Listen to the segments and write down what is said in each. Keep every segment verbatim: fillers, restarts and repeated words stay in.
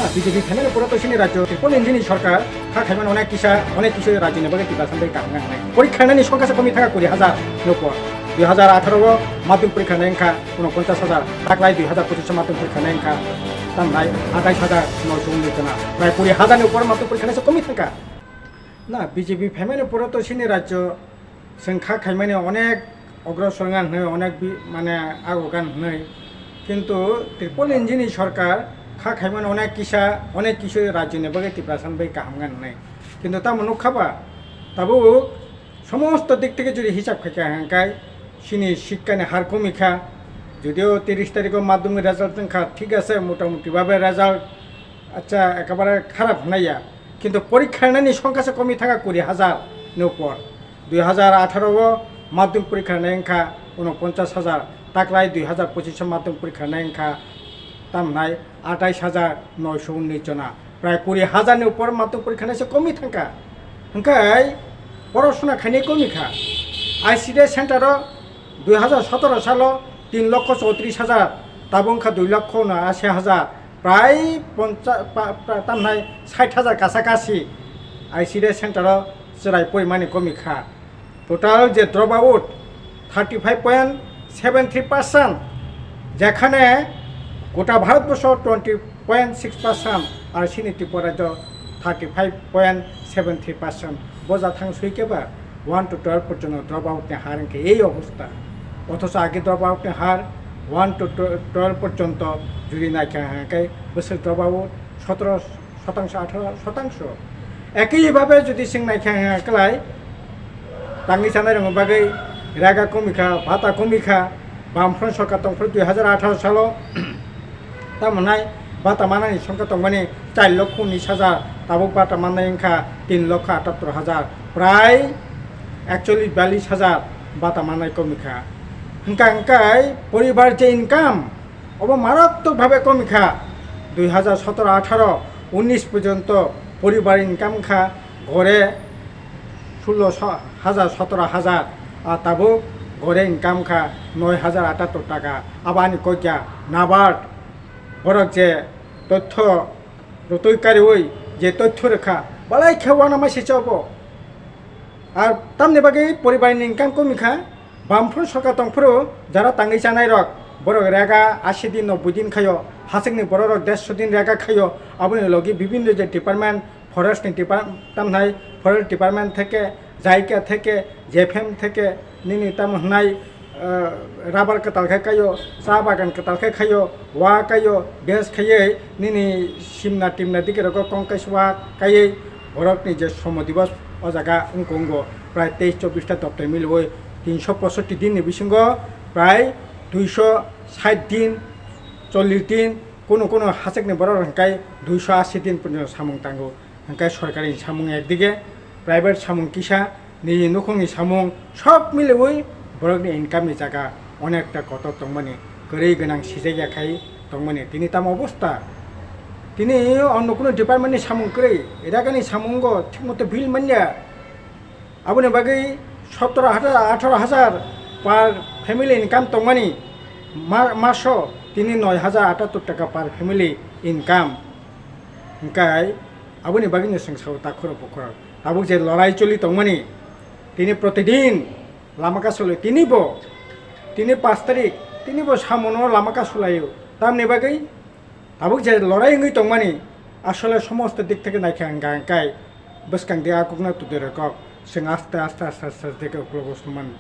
B J P phaimani pore to chini rajyo triple engine ni sorkar kha khaimani onek kisa, onek kisa rajyoni bagwi Tiprasa bai kaham nang nai. Porikha nani songkha se komi thangkha kuri hajar ni upor. Dui hajar atharo o madhyamik porikha nai wngkha unoponchas hajar, taklai dui hajar pochish o madhyamik porikha nai wngkha tamnai atais hajar noisho unnish jona. Prai kuri hajar ni upor madhyamik porikha nai se komi thangkha. Na, B J P phaimani pore to chini rajyo chwng kha khaimani onek ogrosor wngkha hwnwi, onek bi-, mane ago wngkha hwnwi. Kintu triple engine ni sorkar kha khaimani onek kisa, onek kisa rajyoni bagwi Tiprasa bai kaham wngkha hwnwi. Kintu tamo nukha ba, tabuk somosto dik theke jodi hisab khaikha hwnkhe chini sikkani har komikha. Jodio tirish tarikh o madhyamik result wngkha, thik ase, motamuti babe result, acha, ekebare kharap hwnaya. Kintu porikha nani songkha se komi thangkha kuri hajar ni upor. Dui hajar atharo o madhyamik porikha nai wngkha unoponchas hajar, taklai dui hajar pochish o madhyamik porikha nai wngkha tamnai atais hajar noisho unnish jona. Prai kuri hajar ni upor madhyamik porikha nai se komi thangkha. Hwnkhe porosona khainai komi kha. I C D S center o dui hajar sotoro salo tin lokho chowtrish hajar, tabuk wngkha dui lokho unaasi hajar, prai poncha-, pa-, pa-, tamnai sait hajar kasa kasi I C D S center o chwrai porimani komi kha. Total je drop out thirty five point seven three percent, jekhane gota Bharatborsho twenty point six percent, ar chini Tripura rajyo thirty five point seven three percent. Bo jathang swi khe ba one to twelve porjonto drop out ni har wngkhe ei obostha. Othocho age drop out ni har one to twelve porjonto jodi naikha hwnkhe bwswk drop out sotoro sotangsho, atharo sotangsho. Ekei bhabe jodi chwng naikha hwnkhe klai tangwi chanai rokni bagwi rega komikha, bata komikha, Bamfront sorkar tongphuru dui hajar atharo salo. Tamo nai bata manani songkha tongmani char lokho unis hajar, tabuk bata mannai wngkha tin lokho atattor hajar, prai ekcholish biyalish hajar bata mannai komikha. Hwnkha hwnkhe poribar je income obo maratwk bhabe komikha. Dui hajar sotoro atharo unis porjonto poribar income wngkha gore sullo hajar sotoro hajar, a tabuk gore income kha noi hajar atattor taka. Abo ani kokya NABARD borok je tothyo rwtwi kariui je tothyo rwkha, balai khe uanama se chobo. Ar tamni bagwi poribarni income komikha, Bamfront sorkar tongphuru jara tangwi chanai rok, borok rega ashi din, nobboi din khaio, hachwkni borok rok dersho din rega khaio, aboni logi bibinno je department, forest ni depart-, tamnai forest department theke, jaika theke, jefem theke, nini tamo hwnai, eh, rubber kwtal khe kaio, cha bagan kwtal khe khaio, wa kaio, bes khaiwi nini simna timna dike rogo kong kaisa wa kaiwi borokni je Shromo Divas o jaga wngko, wngko prai teis chobbish ta doptoi miliwi tinsho posotti din ni bisingo prai duisho sait din, chollish din, kunu kunu hachwkni borok hwnkhe duisho ashi din porjonto samung tango. Hwnkhe sorkari samung ekdige, private samung kisa, nini nukhungni samung, sob miliwi borokni income ni jaga onekta kotor tongmani, kwrwi gwnang sijak ya khai tongmani. Tini tamo obostha? Tini ono kunu department ni samung kwrwi, rega ni samungo thik moto bill manya. Aboni bagwi sotoro hajar, atharo hajar per family income tongmani, ma-, maso tini noi hajar atattor taka per family income. Hwnkhe aboni bagwino chwng sao takhurok bukhurok. Tabuk je lorai choli tongmani, tini protidin lama kasulwi, tini bo, tini pash tarik, tini bo samono lama kasulaio. Tamni bagwi tabuk je lorai wngwi tongmani, asole somosto dik theke naikha hwnkha hwnkhe bwskang di a kokno tudui rwkok, chwng aste aste aste aste aste khe uklogo songmani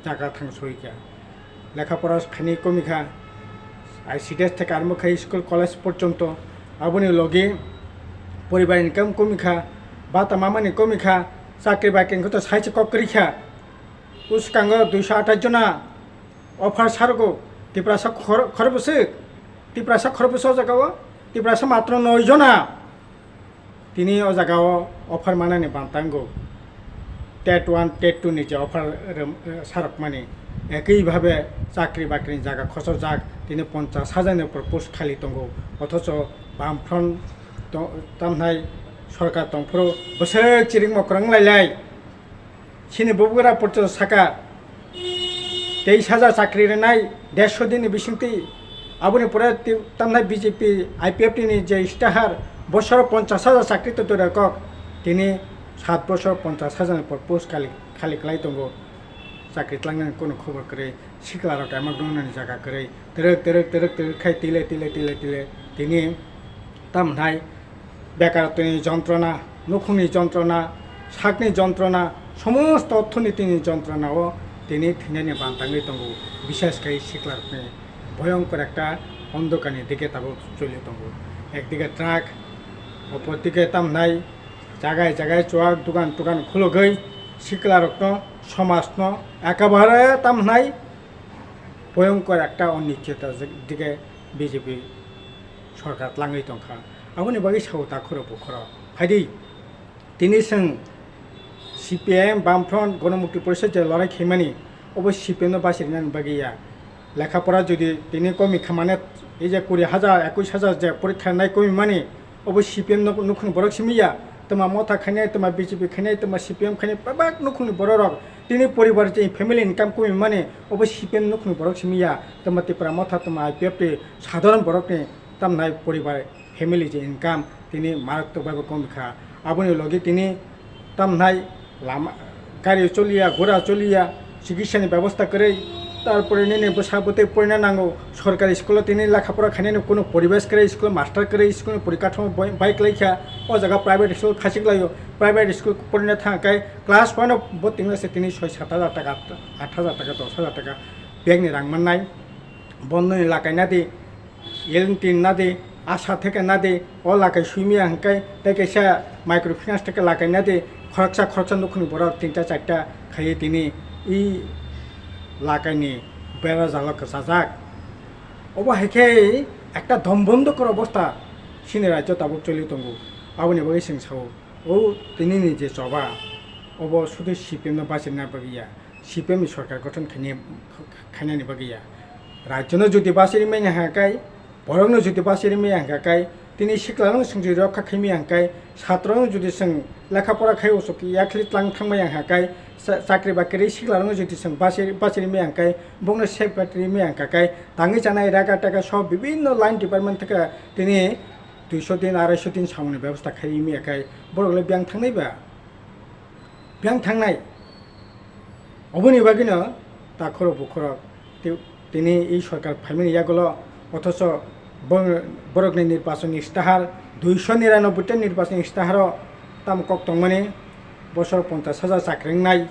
jaga thang soi kha. Lekha pora khainwi komi kha, I C D S theke armo khai school college porjonto. Aboni logi poribar income komi kha, bata mamani komi kha, chakri bakri wngkhe to sai se kok kwrwi kha. Bwskango duisho athais jona offer sarogo, Tiprasa khor-, khorok bwswk, Tiprasa khorok bwswk o jaga o, Tiprasa matro noi jona. Tini o jaga o offer manani bantango TET one, TET two ni je offer rem-, sarokmani, ekoi bhabe chakri bakri ni jaga khosojak, tini ponchas hajar ni upor post khali tongo, othocho Bamfront to-, tamnai sorkar tongphuru bwswk chiringmo kwrwng lailai. Chini bubagra porto saka, teis hajar chakri rwnai, dersho din ni bisingtwi Aboni pore ti-, tamnai B J P I P F T ni je istihar, bosor ponchash hajar chakri to dura kok, tini sat bosor ponchash hajar ni por post khali, khali klai tongo. Chakri tlangnani kono khobor kwrwi, sikla rok tamo wngnani jaga kwrwi, twrwk, twrwk, twrwk, twrwk khai tile, tile, tile, tile, tini tamnai bekarotwni jontrona, nukhungni jontrona, sakni jontrona, somosto orthonitini jontronao tini thwinani bantangwi tongo, bishesh khai siklarokni boyonkor ekta ondokani dike tabuk choli tongo. Ekdike truck, opor dike tamnai jagai jagai chuak dugan tugan khulugwi siklarokno, somajno ekabare tamnai boyonkor ekta onicheta dike B J P sorkar tlangwi tongkha. Aboni bagwi sao takhuro bukhuro. Phaidi, tini chwng C P I M, Bamfront, Ganamukti Porishad je lorai khaimani, obo C P M no basirinani bagwi ya. Lekha pora jodi tini komi kha mane, ei je kuri hajar, ekush hajar je porikha nai komi mani, obo C P M nuk-, nukhungni borok simi ya. Tama Motha khainai, tama B J P khainai, tama C P M khainai, bebak nukhungni borok rok tini poribar je family income komi mani, obo C P M nukhungni borok simi ya. Tama Tipra Motha, tama I P F T sadharon borokni tamnai poribar family je income tini maratwk bai bo komi kha. Aboni logi tini tamnai lama, gari choliya, gura choliya, chikitsa ni bebosta kwrwi, tarpore nini bwsa bwtwi porina nango, sorkari school o tini lekha pora khainani kuno poribesh kwrwi, school master kwrwi, school ni porikathomo bai, bai kwlai kha, o jaga private school khachik laio, private school porina thang khe class one o bo tingla se tini soi sat hajar taka, aat hajar taka, dos hajar taka bag ni rang mannai, bondoni lakai nadi, L N T nadi, Asha theke nadi, o lakai suimiya hwnkhe, tei kaisa microfinance theke lakai nadi, khoroksa khoroksa nukhungni borok tinta charta khaiwi tini i lakaini bera jalo kwchajak. Obo hai khe ekta dombondokor obostha chini rajyo tabuk choli tongo. Aboni bagwi chwng sao, o tinini je choba, obo sudu C P M no bachirna bagwi ya, C P M ni sorkar gothon khaini-, khainani bagwi ya. Rajyono jodi bachiri manya hwnkha khe, borokno jodi bachiri manya hwnkha khe, tini siklarokno chwng jodi rokha khaimaya hwnkha khe, satrorokno jodi chwng lekha pora khai usuk yakhli tlang thangmaya hwnkha khe, cha-, chakri bakri siklarokno jodi chwng bachiri, bachiri maya hwnkha khe, bokno safeguard rimaya hwnkha khe, tangwi chanai raga taga sob bibinno line department theke tini duiso din, araisho din samungni bebosta khai maya khe, borok le biyang thangnai ba? Biyang thangnai. Oboni bagwino takhorok bukhorok ti-, tini i sorkar phaimani yagulo, othocho bo-, borokni nirbason istihar, duiso niranobboi ta nirbason istiharo tamo kok tongmani, bosor ponchash hajar chakri wngnai,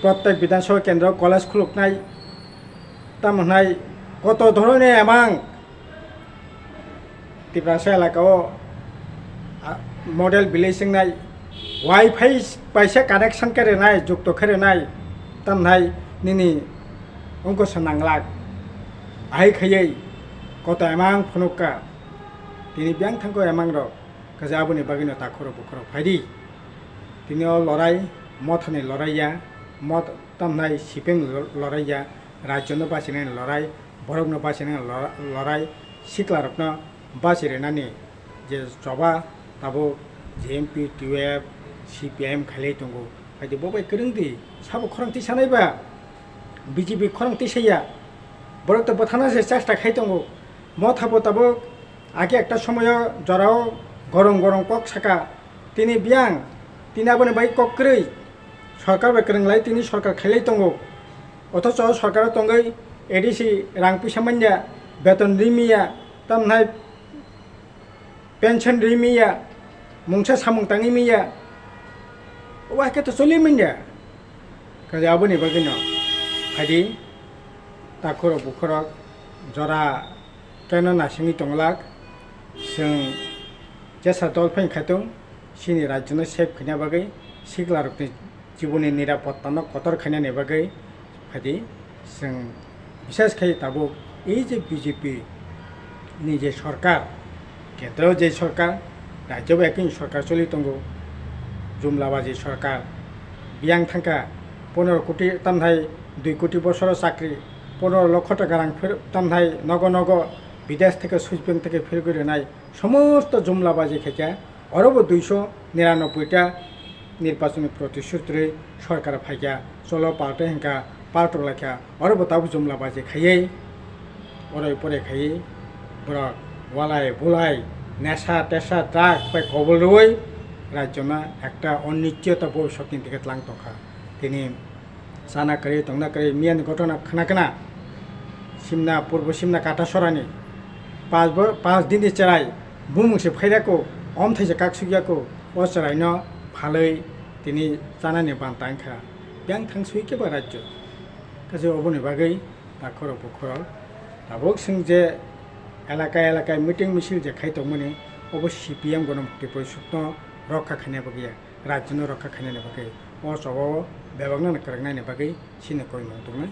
prottek Bidhan Sabha kendro college khuluknai, tamo hwnai koto dhoroner emang Tiprasa elaka o, a, model village wngnai, wifi paisa connection khe rwnai, jukto khe rwnai, tamhai nini wngkha se nanglak. Ahai khaiwi koto emang phunukha, tini biyang thangkho emang rok, kaisa aboni bagwino takhorok bukhorok phaidi. Tini o lorai, mothani lorai ya, moth-, tamhai C P M ni lo-, lorai ya, rajyono bachinani lorai, borokno bachinani lora-, lorai, siklarokno bachirinani je choba tabuk J M P, T U F, C P I M khailai tongo. Haidi bo bai kwrwng di, sabo khorang tisanai ba, B J P khorang tisaya, borok to bwthana se chesta khai tongo. Motha bo tabuk age ekta somoyo jorao gorong gorong kok saka, tini biyang, tini aboni bai kok kwrwi, sorkar bai kwrwng lai, tini sorkar khailai tongo. Othocho sorkaro tongwi A D C rang puisa manya, beton ri miya, tamhai pension ri miya, mungsa samung tangwi miya, obo hai khe to choli manya. Kaje aboni bagwino phaidi takhorok bukhorok jora keno naisingwi tonglak, chwng jesa dol phai khaitong, chini rajyono save khaina bagwi, siklarokni jiboni nirapottano kotor khainani bagwi phaidi chwng bishesh khai tabuk ei je B J P ni je sorkar, kendro je sorkar, rajyo bai ekni sorkar choli tongo, jumlabaji sorkar, biyang thangkha ponero koti tamhai dui koti bosoro chakri, ponero lokho taka rang phir-, tamhai nogo nogo bidesh theke Swiss bank theke phirgwi rwnai, somosto jumlabaji khaikha. Oro bo duiso niranobboi ta nirbachoni protishuti rwi sorkar phaikha, cholo paltai hwnkha, paltok laikha, oro bo tabuk jumla baji khaiwi Poroi poroi khai borok walai bulai, nesa tesa, drug bai kobol rwi rajyona ekta onischiyota bobiswtni dike tlang tongkha. Tini chana kwrwi tongna kwrwi miyani ghotona khna khna Simna, Purbo Simna Katasorani pas bo-, pas din ni chwrai bumung se phairako, omthai se kaksuk yako, o chwraino phalwi tini chanani banta wngkha. Biyang thang sui kebo rajyo. Kaisa oboni bagwi takhorok bukhorok tabuk chwng je elaka elaka meeting misil je khai tongmani, obo C P M gono mukti porisodno rokha khaina bagwi ya, rajyono rokha khainani bagwi o chobo bebakno kwrwngnani bagwi chini koimung tongnai.